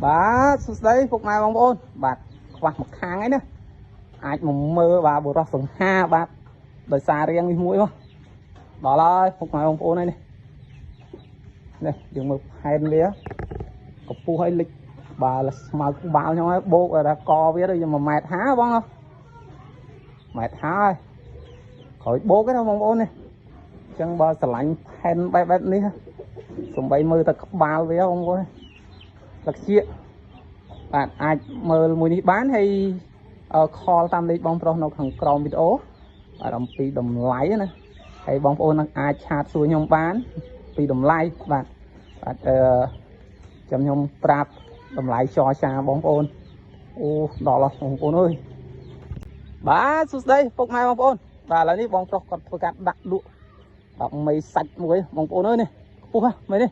បាទសួស្តីពុកម៉ែបងប្អូនបាទខ្វះមួយខាងឯណាអាចមកមើលបាទបុរសសង្ហាបាទដោយសាររៀងនេះមួយមកដល់ហើយពុកម៉ែបងប្អូនហើយនេះនេះយើងមើលផែនវាកម្ពស់ឲ្យលិចបាទស្មៅក្បាលខ្ញុំហើយបោកថាកវាដូច1ម៉ែត្រ50បងម៉ែត្រ50ហើយក្រោយបោកទេណាបងប្អូននេះអញ្ចឹងបើស្រឡាញ់ផែនបែបនេះសំបីមើលតែក្បាលវាបងប្អូនលក្ខជាបាទអាចមើលមួយនេះបានហើយខលតាមលេខបងប្រុសនៅខាងក្រោមវីដេអូបាទអំពីតម្លៃណាហើយបងប្អូននឹងអាចឆាតសួរខ្ញុំបានពីតម្លៃបាទបាទអឺចាំខ្ញុំប្រាប់តម្លៃចរចាបងប្អូនអូដល់ហើយបងប្អូនអើយបាទសួស្តីពុកម៉ែបងប្អូនបាទឥឡូវនេះបងប្រុសគាត់ធ្វើការដាក់លក់បាទមេសាច់មួយបងប្អូនអើយនេះខ្ពស់ហ៎មេនេះ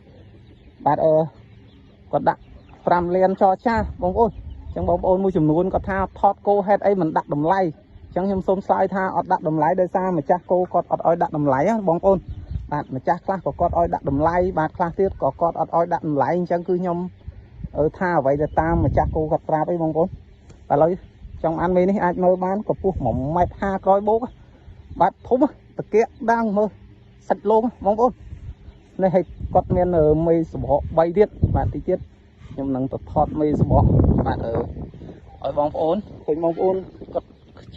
បាទអឺគាត់ដាក់5លានចរចាបងប្អូនអញ្ចឹងបងប្អូនមួយចំនួនគាត់ថាថតគោហេតុអីមិនដាក់តម្លៃអញ្ចឹងខ្ញុំសូមឆ្លើយថាអត់ដាក់តម្លៃដោយសារម្ចាស់គោគាត់អត់ឲ្យដាក់តម្លៃណាបងប្អូនបាទម្ចាស់ខ្លះក៏គាត់ឲ្យដាក់តម្លៃបាទខ្លះទៀតក៏គាត់អត់ឲ្យដាក់តម្លៃអញ្ចឹងគឺខ្ញុំថាអ្វីទៅតាមម្ចាស់គោគាត់ប្រាប់អីបងប្អូនបាទឥឡូវចង់អានមេនេះអាចមើលបានកម្ពស់1ម៉ែត្រ50ក្រោយបូកបាទធំតកៀកដាងមើលសាច់លងបងប្អូននេះឲ្យគាត់មានមេសបក3ទៀតបាទតិចទៀតខ្ញុំនឹងទៅថតមេសបកបាទអឺឲ្យបងប្អូនឃើញបងប្អូនគាត់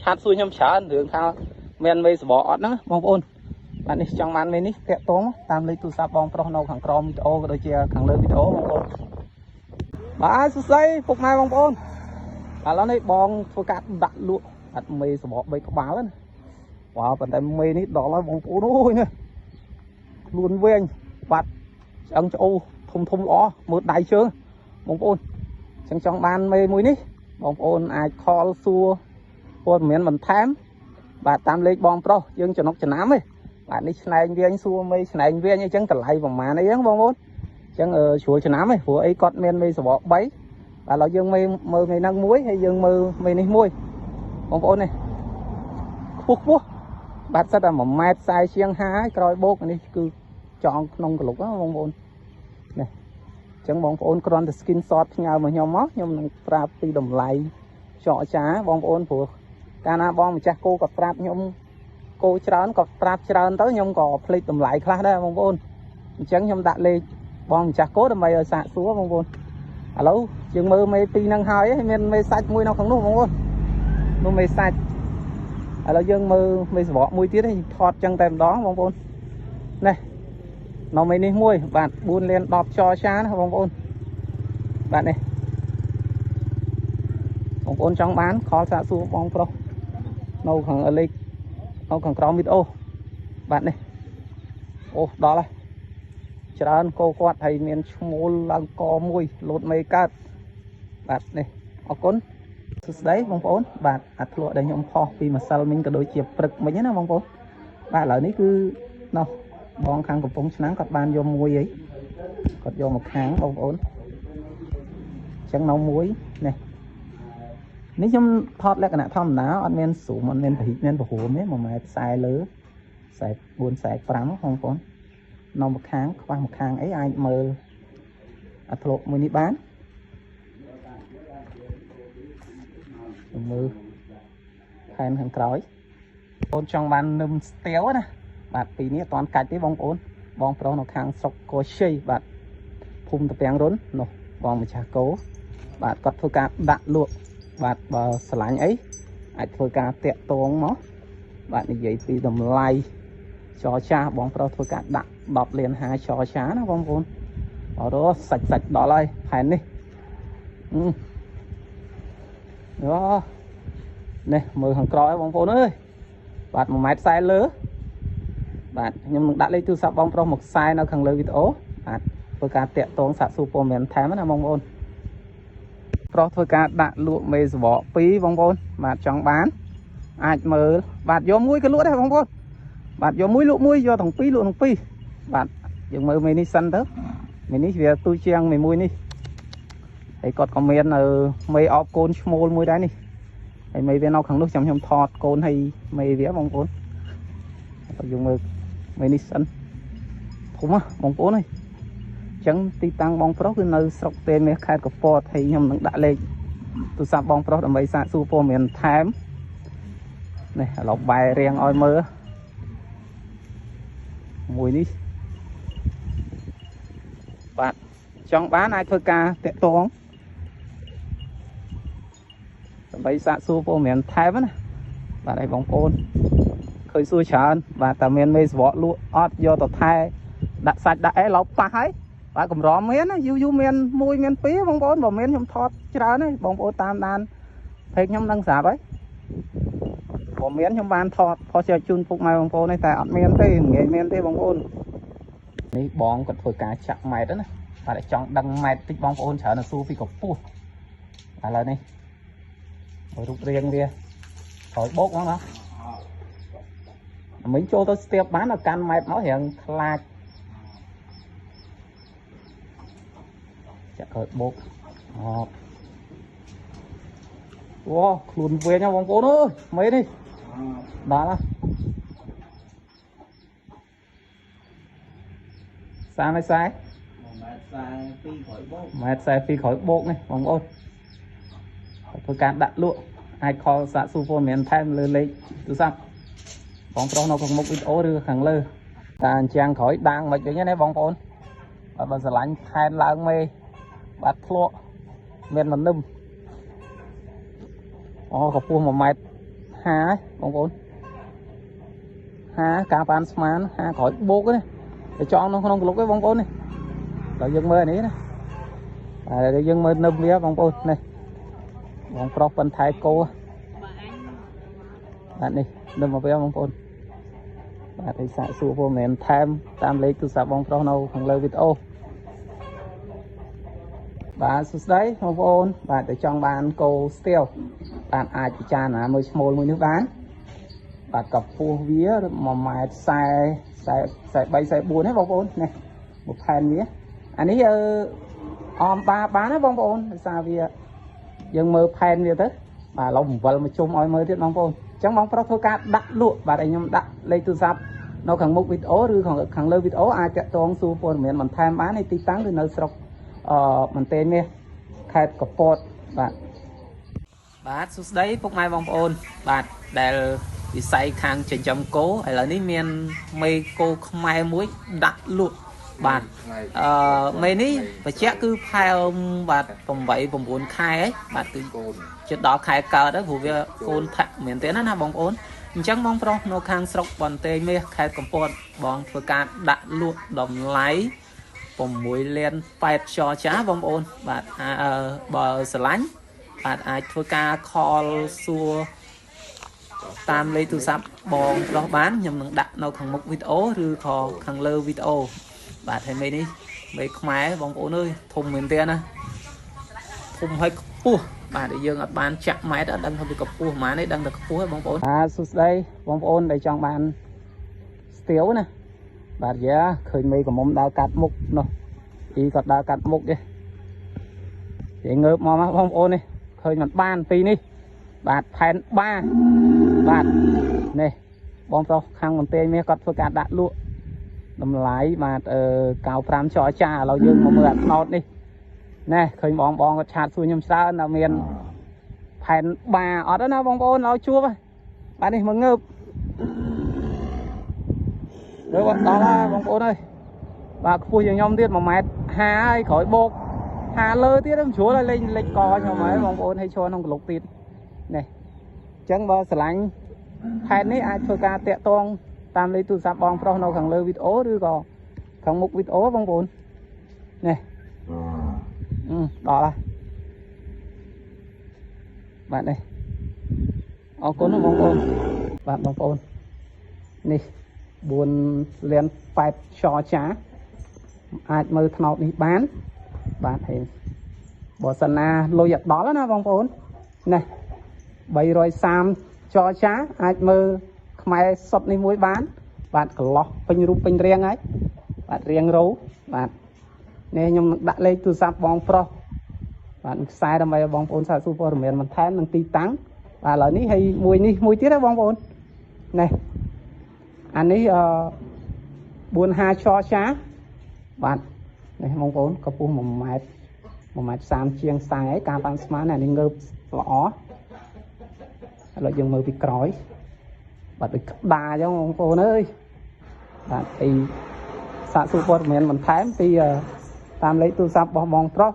ឆាតសួរខ្ញុំច្រើនរឿងថាមានមេសបកអត់ហ្នឹងបងប្អូនបាទនេះចង់បានមេនេះតាក់ទងតាមលេខទូរស័ព្ទបងប្រុសនៅខាងក្រោមវីដេអូក៏ដូចជាខាងលើវីដេអូបងប្អូនបាទសួស្តីពុកម៉ែបងប្អូនឥឡូវនេះបងធ្វើការដាក់លក់អត់មេសបក3ក្បាលណាវ៉ាវប៉ុន្តែមេនេះដល់ហើយបងប្អូនអូយនេះខ្លួនវែងបាទឆ្អឹងឆ្អូធំធំល្អមើលដៃជើងបងប្អូនចឹងចង់បានមេមួយនេះបងប្អូនអាចខលសួរព័ត៌មានបន្ថែមបាទតាមលេខបងប្រុសយើងចំណុកចំណាំទេបាទនេះឆ្នែងវាងសួរមេឆ្នែងវាងអីចឹងតម្លៃប្រហែលអីចឹងបងប្អូនចឹងជ្រួលចំណាំទេព្រោះអីគាត់មានមេសបក3បាទឥឡូវយើងមេមើលមេហ្នឹងមួយហើយយើងមើលមេនេះមួយបងប្អូននេះខ្ពស់ខ្ពស់បាទសិតតែ1ម៉ែត្រ40ជាង50ហើយក្រោយបោកនេះគឺចងក្នុងក្លុកបងប្អូននេះចឹងបងប្អូនគ្រាន់តែ screenshot ផ្ញើមកខ្ញុំមកខ្ញុំនឹងប្រាប់ពីតម្លៃចកចាបងប្អូនព្រោះកាលណាបងម្ចាស់គោក៏ប្រាប់ខ្ញុំគោច្រើនក៏ប្រាប់ច្រើនទៅខ្ញុំក៏ភ្លេចតម្លៃខ្លះដែរបងប្អូនអញ្ចឹងខ្ញុំដាក់លេខបងម្ចាស់គោដើម្បីឲ្យសាកសួរបងប្អូនឥឡូវយើងមើលមេពីរហ្នឹងហើយមានមេសាច់មួយនៅក្នុងនោះបងប្អូននោះមេសាច់ឥឡូវយើងមើលមេសបកមួយទៀតថតចឹងតែម្ដងបងប្អូននេះនៅមេនេះមួយបាទ4លាន10ចរចាណាបងប្អូនបាទនេះបងប្អូនចង់បានខលសាកសួរបងប្រុសនៅខាងលេខនៅខាងក្រោមវីដេអូបាទនេះអូដល់ហើយច្រើនគោគាត់ហើយមានឈ្មោលឡើងកមួយលោតមេកើតបាទនេះអរគុណសួស្តីបងប្អូនបាទអាធ្លក់ដែលខ្ញុំផុសពីម្សិលមិញក៏ដូចជាព្រឹកមិញណាបងប្អូនបាទឥឡូវនេះគឺនោះបងខាងកំពង់ឆ្នាំងគាត់បានយកមួយអីគាត់យកមកខាងបងប្អូនអញ្ចឹងនៅមួយនេះនេះខ្ញុំថតលក្ខណៈធម្មតាអត់មានស៊ូមអត់មានពហិមានពហមទេ1ម៉ែត្រ40លើ44 45បងប្អូននៅមកខាងខ្វះមកខាងអីអាចមើលអាធ្លកមួយនេះបានមើលផែនខាងក្រោយបងចង់បាននឹមស្ទាវណាបាទពីនេះអត់តាន់កាច់ទេបងប្អូនបងប្រុសនៅខាងស្រុកកោជ័យបាទភូមិតាពាំងរុននោះបងម្ចាស់គោបាទគាត់ធ្វើការដាក់លក់បាទបើស្រឡាញ់អីអាចធ្វើការតាក់ទងមកបាទនិយាយពីតម្លៃចរចាបងប្រុសធ្វើការដាក់10លាន5ចរចាណាបងប្អូនអរសាច់សាច់ដល់ហើយផែននេះអូនេះមើលខាងក្រោយបងប្អូនអើយបាទ1ម៉ែត្រ40លើបាទខ្ញុំនឹងដាក់លេខទូរស័ព្ទបងប្រុសមកខ្សែនៅខាងលើវីដេអូបាទធ្វើការតាក់ទងសាកសួរព័ត៌មានថែមណាបងប្អូនប្រុសធ្វើការដាក់លក់មេសបក2បងប្អូនបាទចង់បានអាចមើលបាទយកមួយក៏លក់ដែរបងប្អូនបាទយកមួយលក់មួយយកទាំងពីរលក់ទាំងពីរបាទយើងមើលមេនេះសិនទៅមេនេះវាទូជាងមេមួយនេះហើយគាត់ក៏មាននៅមេអបកូនឈ្មោលមួយដែរនេះហើយមេវានៅខាងនោះចាំខ្ញុំថតកូនហើយមេវាបងប្អូនយើងមើលមេនេះសិនធំហ៎បងប្អូនអើយ ចឹងទីតាំងបងប្រុសគឺនៅស្រុកទេមាសខេត្តកពតហើយខ្ញុំនឹងដាក់លេខទូរស័ព្ទបងប្រុសដើម្បីសាកសួរព័ត៌មានថែមនេះឥឡូវបែររៀងឲ្យមើលមួយនេះបាទចង់បានអាចធ្វើការតាក់ទងដើម្បីសាកសួរព័ត៌មានថែមណាបាទឲ្យបងប្អូនឃើញសួរច្រើនបាទតើមានមេសវៈលក់អត់យកទៅថែដាក់សាច់ដាក់អីឡោប៉ះហើយបាទកម្រមានណាយូរយូរមានមួយមានពីរបងប្អូនបើមានខ្ញុំថតច្រើនហើយបងប្អូនតាមដានពេកខ្ញុំដឹងស្រាប់ហើយបើមានខ្ញុំបានថតផុសចែកជូនពុកម៉ែបងប្អូននេះតែអត់មានទេមិនងាយមានទេបងប្អូននេះបងគាត់ធ្វើការចាក់ម៉ែត្រណាបាទចង់ដឹងម៉ែត្រតិចបងប្អូនច្រើនសួរពីកម្ពស់ឥឡូវនេះរូបរាងវាក្រោយបោកហ្នឹងណាមិញចូលទៅស្ទាបបានដល់កាន់ម៉ែត្រមករៀងខ្លាចចាក់ក្រោយបោកអត់វ៉ាខ្លួនវែងបងប្អូនអើយមេនេះដល់ណាសាមិនខ្សែ 1.42ក្រោយបោក 1.42ក្រោយបោកនេះបងប្អូនធ្វើការដាក់លក់អាចខលសាកសួរព័ត៌មានថែមលើលេខទូរស័ព្ទបងប្រុសនៅខាងមុខវីដេអូឬខាងលើតាអញ្ចាំងក្រោយដាងមិនវិញណាបងប្អូនបាទបើស្រឡាញ់ខែនឡើងមេបាទធ្លក់មានមនឹមអូកម្ពស់1.50ម៉ែត្របងប្អូន50ការបានស្មាន50ក្រោយបោកនេះទៅចង់នៅក្នុងក្លុកឯងបងប្អូននេះដល់យើងមើលនេះណាហើយយើងមើលនឹមវាបងប្អូននេះបងប្រុសប៉ុនថែគោបាទនេះនឹមមកវាបងប្អូនបាទឲ្យសាកសួរព័ត៌មានថែមតាមលេខទូរស័ព្ទបងប្រុសនៅខាងលើវីដេអូបាទសួស្តីបងប្អូនបាទតែចង់បានគោស្ទាវបាទអាចពិចារណាមើលឈ្មោលមួយនេះបានបាទកម្ពស់វា1.43 43 44នេះបងប្អូននេះមួយផែនវាអានេះអមបាបានណាបងប្អូនដោយសារវាយើងមើលផែនវាទៅបាទឥឡូវអំវិលមកជុំឲ្យមើលទៀតបងប្អូនអញ្ចឹងបងប្រុសធ្វើការដាក់លក់បាទឲ្យខ្ញុំដាក់លេខទូរស័ព្ទនៅខាងមុខវីដេអូឬខាងលើវីដេអូអាចតាក់ទងសួរព័ត៌មានបន្ថែមបានទីតាំងគឺនៅស្រុកមន្ទេមាសខេត្តកពតបាទបាទសួស្តីពុកម៉ែបងប្អូនបាទដែលវិស័យខាងចិញ្ចឹមគោឥឡូវនេះមានមេគោខ្មែរមួយដាក់លក់បាទមេនេះបញ្ជាក់គឺផែបាទ8 9ខែបាទគឺជិតដល់ខែកើតហើយព្រោះវាកូនធាក់មែនទេណាបងប្អូនអញ្ចឹងបងប្រុសនៅខាងស្រុកបន្ទាយមាសខេត្តកំពតបងធ្វើការដាក់លក់តម្លៃ6លាន8ចរចាបងប្អូនបាទបើស្រឡាញ់បាទអាចធ្វើការខលសួរតាមលេខទូរស័ព្ទបងប្រុសបានខ្ញុំនឹងដាក់នៅខាងមុខវីដេអូឬក៏ខាងលើវីដេអូបាទហើយមេនេះមេខ្មែរបងប្អូនអើយធំមែនទេណាធំហើយខ្ពស់បាទយើងអត់បានចាក់ម៉ែត្រអត់ដឹងថាវាកម្ពស់ប៉ុន្មានទេដឹងតែខ្ពស់ហើយបងប្អូនបាទសួស្តីបងប្អូនដែលចង់បានស្ទាវណាបាទយ៉ាឃើញមេកំមុំដើរកាត់មុខនោះអ៊ីគាត់ដើរកាត់មុខទេគេងើបមកបងប្អូននេះឃើញមិនបានពីនេះបាទផែនបាបាទនេះបងប្រុសខាងមន្ទីរមាសគាត់ធ្វើការដាក់លក់តម្លៃបាទ95ចរចាឥឡូវយើងមកមើលអាខ្នោតនេះណែឃើញបងបងគាត់ឆាតសួរខ្ញុំច្រើនថាមានផែនបាអត់ទេណាបងប្អូនឲ្យជួបបាទនេះមកងើបងើបដល់ហើយបងប្អូនអើយបាទខ្ពស់ជាងខ្ញុំទៀត1.50ម៉ែត្រហើយក្រោយបោក50លើទៀតមិនជ្រួលឲ្យលេងលេចកខ្ញុំហើយបងប្អូនឲ្យឈរក្នុងក្លុកទៀតនេះអញ្ចឹងបើស្រឡាញ់ផែននេះអាចធ្វើការតាក់ទងតាមលេខទូរស័ព្ទបងប្រុសនៅខាងលើវីដេអូឬក៏ខាងមុខវីដេអូបងប្អូននេះដល់ហើយបាទនេះអរគុណបងប្អូនបាទបងប្អូននេះ4លាន8ចរចាអាចមើលថ្នោតនេះបានបាទហើយបើសិនណាលុយអត់ដល់ណាបងប្អូននេះ330ចរចាអាចមើលខ្មែរសុតនេះមួយបានបាទកន្លោះពេញរូបពេញរាងហើយបាទរាងរោបាទនេះខ្ញុំនឹងដាក់លេខទូរស័ព្ទបងប្រុសបាទខ្សែដើម្បីឲ្យបងប្អូនសាកសួរព័ត៌មានបន្ថែមនឹងទីតាំងបាទឥឡូវនេះហើយមួយនេះមួយទៀតហ៎បងប្អូននេះអានេះ45ចរចាបាទ នេះបងប្អូន កម្ពស់1ម៉ែត្រ 1ម៉ែត្រ30ជាង40ហើយ ការប៉ាន់ស្មានអានេះងើបល្អ។ ឥឡូវយើងមើលពីក្រោយ បាទ ដូចក្តារអញ្ចឹងបងប្អូនអើយ។ បាទ អីសាកសួរព័ត៌មានបន្ថែមពីតាមលេខទូរស័ព្ទរបស់បងប្រុស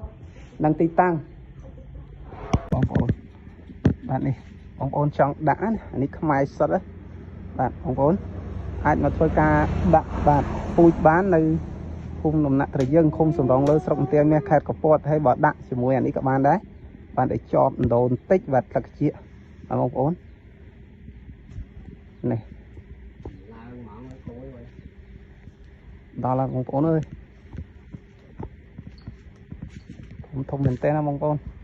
និងទីតាំងបងប្អូន។ បាទ នេះបងប្អូនចង់ដាក់ណា អានេះខ្មែរសុទ្ធ។ បាទ បងប្អូនអាចមកធ្វើការដាក់ បាទ ពូជបាននៅភូមិដំណាក់ត្រយឹង ឃុំសំរងលើ ស្រុកន្ទាមាស ខេត្តកពត។ ហើយបើដាក់ជាមួយអានេះក៏បានដែរ បាទ ឲ្យជាប់ដូនបន្តិច បាទ ទឹកជា បាទ បងប្អូន នេះ ឡើងហ្មង គួយដល់ហើយបងប្អូនអើយ ធំធំមែនតើណាបងប្អូន។